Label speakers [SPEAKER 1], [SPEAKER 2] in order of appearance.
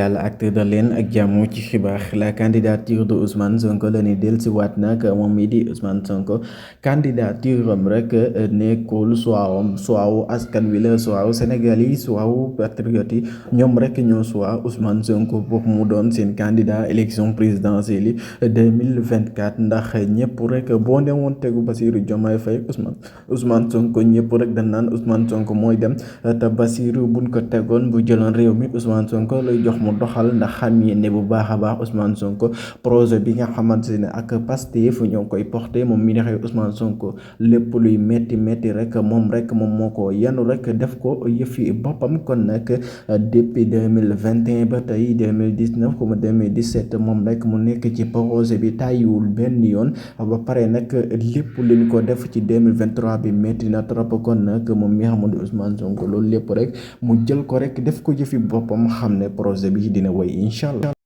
[SPEAKER 1] yàlla acteur da leen ak jàmm ci xibaar la candidature de Ousmane Sonko la ni dellusiwaat nag moom mii di Ousmane Sonko candidature am rek nekkul suwaawu askan wi la suwaawu Sénégal yi suwaawu patriote yi ñoom rek ñoo suwaa Ousmane Sonko pour mu doon seen candidat élection présidentielle yi 2024 ndax ñëpp rek boo ne woon tegu Bassirou Diomaye Faye Ousmane Sonko ñëpp rek dañ naan Ousmane Sonko mooy dem te Bassirou buñ ko tegoon bu jëloon réew mi Ousmane Sonko lay jox mu doxal ndax xam ne bu baax a baax Ousmane Sonko projet bi nga xamante ne ak Pastef ñoo koy porté moom mi neexee Ousmane Sonko lépp luy metti rek moom moo ko yanu rek def ko yëfi boppam kon nag depuis 2021 ba tey 2019 comme 2017 moom rek mu nekk ci projet bi tàyyiwul benn yoon ba pare nag lépp luñ ko def ci 2023 bi metti na trop kon nag moom mi xamante Ousmane Sonko loolu lépp rek mu jël ko rek def ko jëfi boppam xam ne projet bi dina woy incha allah.